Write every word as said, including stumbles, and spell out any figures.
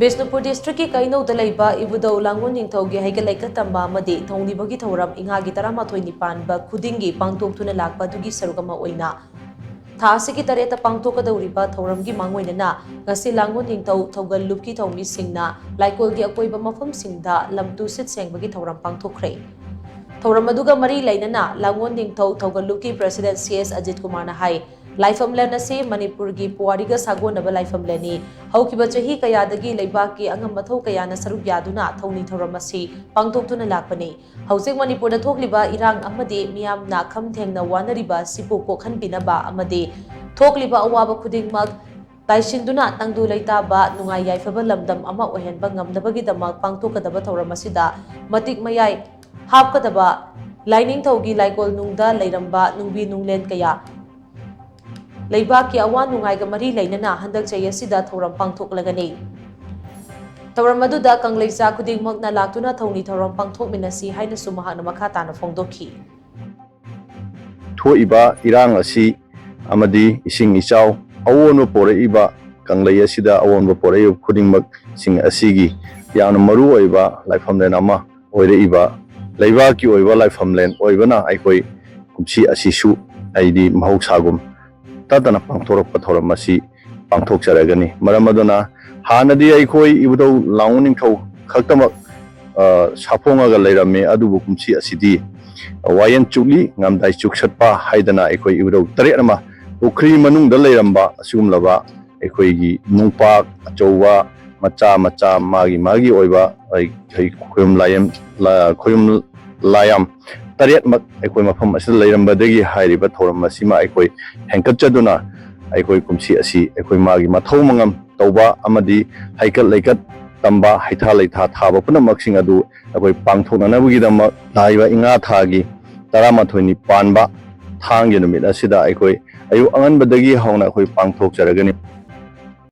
ꯕꯤꯁꯅꯨꯄꯨꯔ ꯗꯤꯁꯇ꯭ꯔꯤꯛꯀꯤ ꯀꯩꯅꯧꯗ ꯂꯩꯕ ꯏꯕꯨꯙꯧ ꯂꯥꯡꯒꯣꯜ ꯅꯤꯡꯊꯧꯒꯤ ꯍꯩꯀꯠ ꯂꯩꯀꯠ ꯇꯝꯕ ꯑꯃꯗꯤ ꯊꯧꯅꯤꯕꯒꯤ ꯊꯧꯔꯝ ꯏꯉꯥꯒꯤ ꯇꯔꯥꯃꯥꯊꯣꯏꯅꯤ ꯄꯥꯟꯕ ꯈꯨꯗꯤꯡꯒꯤ ꯄꯥꯡꯊꯣꯛꯇꯨꯅ ꯂꯥꯛꯄ ꯑꯗꯨꯒꯤ ꯁꯔꯨꯛ ꯑꯃ ꯑꯣꯏꯅ ꯊꯥ ꯑꯁꯤꯒꯤ ꯇꯔꯦꯠꯇ ꯄꯥꯡꯊꯣꯛꯀꯗꯧꯔꯤꯕ ꯊꯧꯔꯝꯒꯤ ꯃꯥꯡꯑꯣꯏꯅꯅ ꯉꯁꯤ ꯂꯥꯡꯒꯣꯜ ꯅꯤꯡꯊꯧ ꯊꯧꯒꯜ ꯂꯨꯞꯀꯤ ꯊꯧꯃꯤꯁꯤꯡꯅ ꯂꯥꯏꯀꯣꯜꯒꯤ ꯑꯀꯣꯏꯕ ꯃꯐꯝꯁꯤꯡꯗ ꯂꯝ ꯇꯨ ꯁꯤꯠ ꯁꯦꯡꯕꯒꯤ ꯊꯧꯔꯝ ꯄꯥꯡꯊꯣꯛꯈ꯭ꯔꯦ꯫ ꯊꯧꯔꯝ ꯑꯗꯨꯒ ꯃꯔꯤ ꯂꯩꯅꯅ ꯂꯥꯡꯒꯣꯜ ꯅꯤꯡꯊꯧ ꯊꯧꯒꯜꯂꯨꯞꯀꯤ ꯄ꯭ꯔꯁꯤꯗꯦꯟꯠ ꯁꯤ ꯑꯦꯁ ꯑꯖꯤꯠ ꯀꯨꯃꯥꯔꯅ ꯍꯥꯏ, ꯂꯥꯏꯐꯝꯂꯦꯟ ꯑꯁꯤ ꯃꯅꯤꯄꯨꯔꯒꯤ ꯄꯨꯋꯥꯔꯤꯒ ꯁꯥꯒꯣꯟꯅꯕ ꯂꯥꯏꯐꯝꯂꯦꯟꯅꯤ꯫ ꯍꯧꯈꯤꯕ ꯆꯍꯤ ꯀꯌꯥꯗꯒꯤ ꯂꯩꯕꯥꯛꯀꯤ ꯑꯉꯝ ꯑꯊꯧ ꯀꯌꯥꯅ ꯁꯔꯨꯛ ꯌꯥꯗꯨꯅ ꯊꯧꯅꯤ ꯊꯧꯔꯝ ꯑꯁꯤ ꯄꯥꯡꯊꯣꯛꯇꯨꯅ ꯂꯥꯛꯄꯅꯤ꯫ ꯍꯧꯖꯤꯛ ꯃꯅꯤꯄꯨꯔꯗ ꯊꯣꯛꯂꯤꯕ ꯏꯔꯥꯡ ꯑꯃꯗꯤ ꯃꯤꯌꯥꯝꯅ ꯈꯝ ꯊꯦꯡꯅ ꯋꯥꯅꯔꯤꯕ ꯑꯁꯤꯕꯨ ꯀꯣꯛꯍꯟꯕꯤꯅꯕ ꯑꯃꯗꯤ ꯊꯣꯛꯂꯤꯕ ꯑꯋꯥꯕ ꯈꯨꯗꯤꯡꯃꯛ ꯇꯥꯏꯁꯤꯟꯗꯨꯅ ꯇꯪꯗꯨ ꯂꯩꯇꯥꯕ, ꯅꯨꯡꯉꯥꯏ ꯌꯥꯏꯐꯕ ꯂꯝꯗꯝ ꯑꯃ ꯑꯣꯏꯍꯟꯕ ꯉꯝꯅꯕꯒꯤꯗꯃꯛ ꯄꯥꯡꯊꯣꯛꯀꯗꯕ ꯊꯧꯔꯝ ꯑꯁꯤꯗ ꯃꯇꯤꯛ ꯃꯌꯥꯏ ꯍꯥꯞꯀꯗꯕ ꯂꯥꯏꯅꯤꯡꯊꯧꯒꯤ ꯂꯥꯏꯀꯣꯜ ꯅꯨꯡꯗ ꯂꯩꯔꯝꯕ ꯅꯨꯡꯕꯤ ꯅꯨꯡꯂꯦꯟ ꯀꯌꯥ ꯂꯩꯕꯥꯛꯀꯤ ꯑꯋꯥ ꯅꯨꯡꯉꯥꯏꯒ ꯃꯔꯤ ꯂꯩꯅꯅ ꯍꯟꯗꯛ ꯆꯍꯤ ꯑꯁꯤꯗ ꯊꯧꯔꯝ ꯄꯥꯡꯊꯣꯛꯂꯒꯅꯤ꯫ ꯊꯧꯔꯝ ꯑꯗꯨꯗ ꯀꯪꯂꯩꯆꯥ ꯈꯨꯗꯤꯡꯃꯛꯅ ꯂꯥꯛꯇꯨꯅ ꯊꯧꯅꯤ ꯊꯧꯔꯝ ꯄꯥꯡꯊꯣꯛꯃꯤꯟꯅꯁꯤ ꯍꯥꯏꯅꯁꯨ ꯃꯍꯥꯛꯅ ꯃꯈꯥ ꯇꯥꯅ ꯐꯣꯡꯗꯣꯛꯈꯤ꯫ ꯊꯣꯛꯏꯕ ꯏꯔꯥꯡ ꯑꯁꯤ ꯑꯃꯗꯤ ꯏꯁꯤꯡ ꯏꯆꯥꯎ ꯑꯑꯣꯟꯕ ꯄꯣꯔꯛꯏꯕ ꯀꯪꯂꯩ ꯑꯁꯤꯗ ꯑꯑꯣꯟꯕ ꯄꯣꯔꯛꯏꯕ ꯈꯨꯗꯤꯡꯃꯛꯁꯤꯡ ꯑꯁꯤꯒꯤ ꯌꯥꯝꯅ ꯃꯔꯨ ꯑꯣꯏꯕ ꯂꯥꯏꯐꯝꯂꯦꯟ ꯑꯃ ꯑꯣꯏꯔꯛꯏꯕ ꯂꯩꯕꯥꯛꯀꯤ ꯑꯣꯏꯕ ꯂꯥꯏꯐꯝꯂꯦꯟ ꯑꯣꯏꯕꯅ ꯑꯩꯈꯣꯏ ꯀꯨꯝꯁꯤ ꯑꯁꯤꯁꯨ ꯍꯥꯏꯗꯤ ꯃꯍꯧꯁꯥꯒꯨꯝ ꯇꯠꯇꯅ ꯄꯥꯡꯊꯣꯔꯛꯄ ꯊꯧꯔꯝ ꯑꯁꯤ ꯄꯥꯡꯊꯣꯛꯆꯔꯒꯅꯤ꯫ ꯃꯔꯝ ꯑꯗꯨꯅ ꯍꯥꯟꯅꯗꯤ ꯑꯩꯈꯣꯏ ꯏꯕꯨꯙꯧ ꯂꯥꯡꯉꯨ ꯅꯤꯡꯊꯧ ꯈꯛꯇꯃꯛ ꯁꯥꯐꯣꯡꯉꯒ ꯂꯩꯔꯝꯃꯤ, ꯑꯗꯨꯕꯨ ꯀꯨꯝꯁꯤ ꯑꯁꯤꯗꯤ ꯋꯥꯌꯦꯟ ꯆꯨꯞꯂꯤ ꯉꯝꯗꯥꯏ ꯆꯨꯛꯁꯠꯄ ꯍꯥꯏꯗꯅ ꯑꯩꯈꯣꯏ ꯏꯕꯨꯙꯧ ꯇꯔꯦꯠ ꯑꯃ ꯄꯨꯈ꯭ꯔꯤ ꯃꯅꯨꯡꯗ ꯂꯩꯔꯝꯕ ꯑꯁꯤꯒꯨꯝꯂꯕ ꯑꯩꯈꯣꯏꯒꯤ ꯅꯨꯡꯄꯥꯛ ꯑꯆꯧꯕ ꯃꯆꯥ ꯃꯆꯥ ꯃꯥꯒꯤ ꯃꯥꯒꯤ ꯑꯣꯏꯕ ꯈꯣꯏꯌꯨꯝ ꯂꯥꯏꯌꯦꯝ ꯈꯣꯏꯌꯨꯝ ꯂꯥꯏꯌꯥꯝ ꯇꯔꯦꯠꯃꯛ ꯑꯩꯈꯣꯏ ꯃꯐꯝ ꯑꯁꯤꯗ ꯂꯩꯔꯝꯕꯗꯒꯤ ꯍꯥꯏꯔꯤꯕ ꯊꯧꯔꯝ ꯑꯁꯤꯃ ꯑꯩꯈꯣꯏ ꯍꯦꯟꯒꯠꯆꯗꯨꯅ ꯑꯩꯈꯣꯏ ꯀꯨꯝꯁꯤ ꯑꯁꯤ ꯑꯩꯈꯣꯏ ꯃꯥꯒꯤ ꯃꯊꯧ ꯃꯉꯝ ꯇꯧꯕ ꯑꯃꯗꯤ ꯍꯩꯀꯠ ꯂꯩꯀꯠ ꯇꯝꯕ ꯍꯩꯊꯥ ꯂꯩꯊꯥ ꯊꯥꯕ ꯄꯨꯝꯅꯃꯛꯁꯤꯡ ꯑꯗꯨ ꯑꯩꯈꯣꯏ ꯄꯥꯡꯊꯣꯛꯅꯅꯕꯒꯤꯗꯃꯛ ꯂꯥꯛꯏꯕ ꯏꯉꯥ ꯊꯥꯒꯤ ꯇꯔꯥꯃꯥꯊꯣꯏꯅꯤ ꯄꯥꯟꯕ ꯊꯥꯡꯒꯤ ꯅꯨꯃꯤꯠ ꯑꯁꯤꯗ ꯑꯩꯈꯣꯏ ꯑꯌꯨꯛ ꯑꯉꯟꯕꯗꯒꯤ ꯍꯧꯅ ꯑꯩꯈꯣꯏ ꯄꯥꯡꯊꯣꯛꯆꯔꯒꯅꯤ꯫